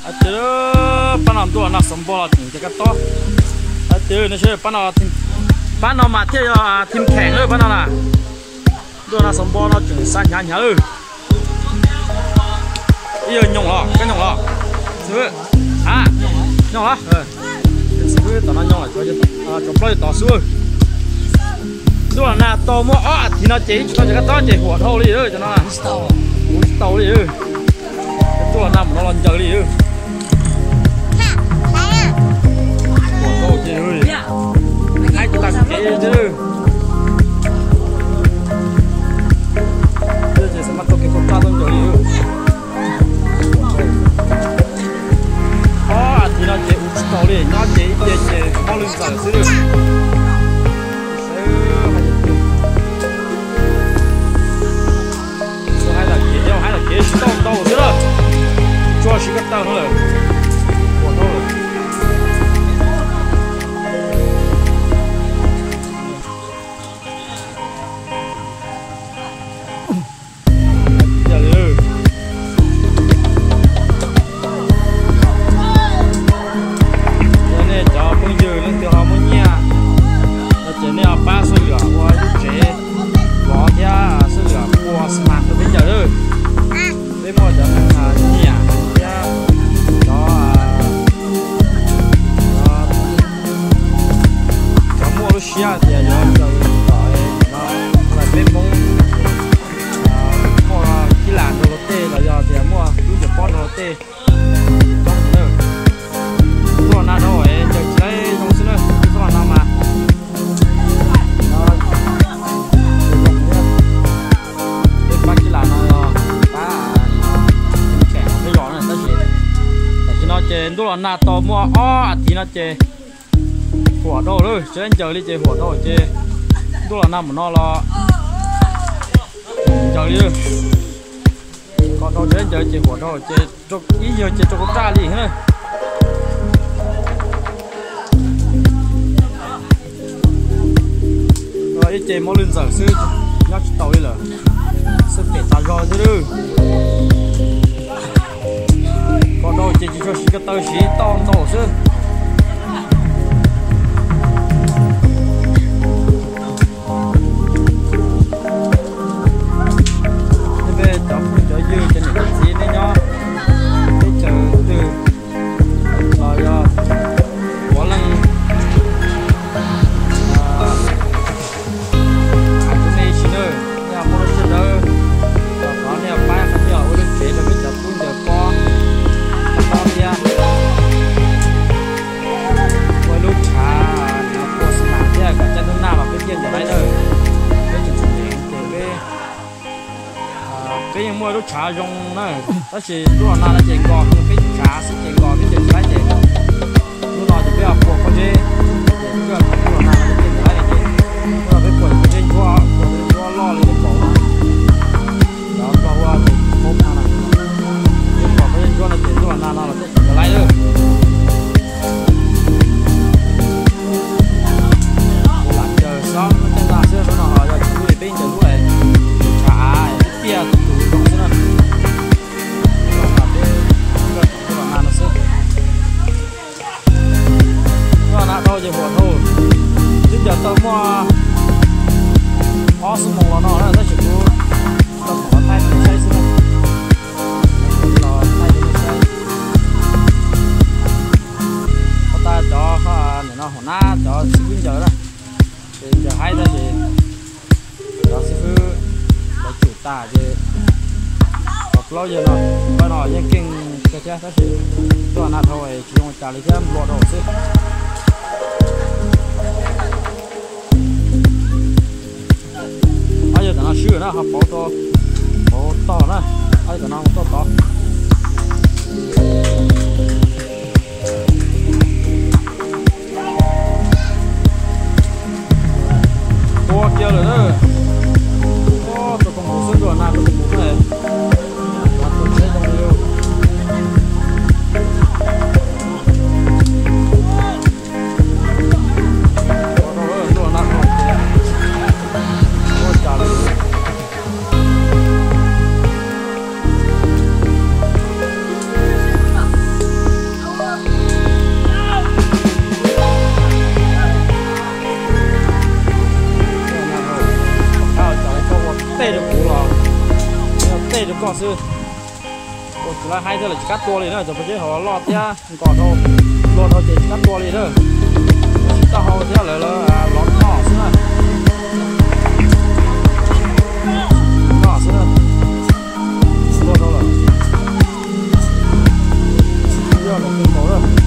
Ces pab no ntuj los nag xov npo los tseem cov kab tob. Ces no, pab no mas thiaj yog thim kheem lawm pab no na. Ntuj los nag xov npo no tseem xa hnyav hnyav lawm. Ib yawg nyoos los, koj nyoos los? A, nyoos los. Tom no nyoos los, cov plaub yawg tod xwb. Ntuj los nag tau muaj ob as thiv no ces ib tsis tau cov kab tob ces huam dhau li lawm cov no. Kuv tsis tau li. Ntuj los nag mus no los ncaws li. Huam dhau ces, aib, tsis tas kev li. Ces xav mas tau kev kho raj tuaj ncaws li. Ob as thiv no ces ua tsis tau li, nyob ces ib ce ces mob lwj ntxawm xwb li. Txhua hais lawm kev, yog hais lawm kev tsis tau ntau xwb lawm. Tsuas siv ko taw no lawm. Huam dhau lawm. Yog nej cov phooj ywg leej twg ho muaj nyiaj no ces nej ho pab xwb lwm ua lub tsev lov thiab xwb lwm ua xi mas rau peb ncaws lawm. Peb muaj cov neeg nyiam thiab cov, cov muaj lub siab tias yuav ncaws tom no, peb Hmoob muaj kib lam nrog luag tej los yog tias muaj lub cov pob nrog luag tej. Ntuj los nag dhau ncaws tsis laib zoo xwb na, ntuj los nag mas. Peb pab kib lam no, pab, peb zos na, tab sis tam sim no ces ntuj los nag tau muaj ob as thiv no ces huam dhau lawm, tsis laib ncaws li ces huam dhau ces ntuj los nag mus no los ncaws li. Kom dhau tsis laib ncaws ces huam dhau ces ib yawg ces rau kuv raj li na. Ib ce mob lwj ntxawm xwb, nyob tsis tau li lawm, xwb pem tas zog xwb lawm. Kom dhau ces tsis tshua siv ko taw, siv toj ntau xwb. Nej peb cov phooj cov ywg cov niam cov txiv nej nyob teb chaws twg los yog puav leej hais rau nej ib sim na, nej muaj lub sij hawm, thov nej pab qhov thiaj ua lub tsev rau peb cov tub ncaws pob tob thiab ua lub tshav pua xi mas thiab kom caij ntuj nag los peb thiaj ncaws laib na. Peb tseem tseem ceev ces peb, peb yeej muaj lub tshav zoo na, tab sis ntuj los nag no ces nkos heev, peb tshav xwb ces nkos peb ncaws tsis laib ces hnub no ces peb pua pob zeb, ces ntuj los nag no peb thiaj ncaws laib ces hnub no peb pua pob zeb ntsuab, pua pob zeb ntsuab loj li peb pom na, cov nrog ua ces poob no na, peb pua pob zeb ntsuab no ces ntuj los nag no los thiaj tsis ncaws laib lawm. Lam ncaws xob caij nag xwb, hnub no ho yog tsis pub li peb ncaws lub, lub tshav av tiaj tus zoo xwb na. Ntuj los nag no xwb. Ntuj los nag dhau ces huam dhau. Twb ncaws tau muaj ob xuab moos los no na tab sis kuv tau los thaij rau nej saib xwb na. Los thaij rau nej saib. Ua tas cov nim no hauv nab cov xib fwb ncaws na, ces ncaws haib tab sis cov xib fwb lawv tsum tas ces cov plaub yawg no, pab no yeej keej kawg thiab tab sis ntuj los nag dhau tsis zoo cas li thiab nplua dhau xwb. Ob yawg tom no swb na, ho pauv tau, pauv tog na, ob yawg tom no mus tuaj tod. Tua kiag lawm na. Tua koog tus xwb, ntuj los nag tua koog tus xwb na. Tua tsis zoo li. Tua rau ntuj los nag rau ces ua cas li. xwb. Ua txiv lawv haib thiab lawv tsis kam tua li na, cov pov tseb hauv loj thiab nkos dhau, luag dhau ces tsis kam tua li na. Tsis tau hau thiab lawv lov noj xwb na. Noj xwb na. Luag dhau lawm. Yog lawv pw npaum na.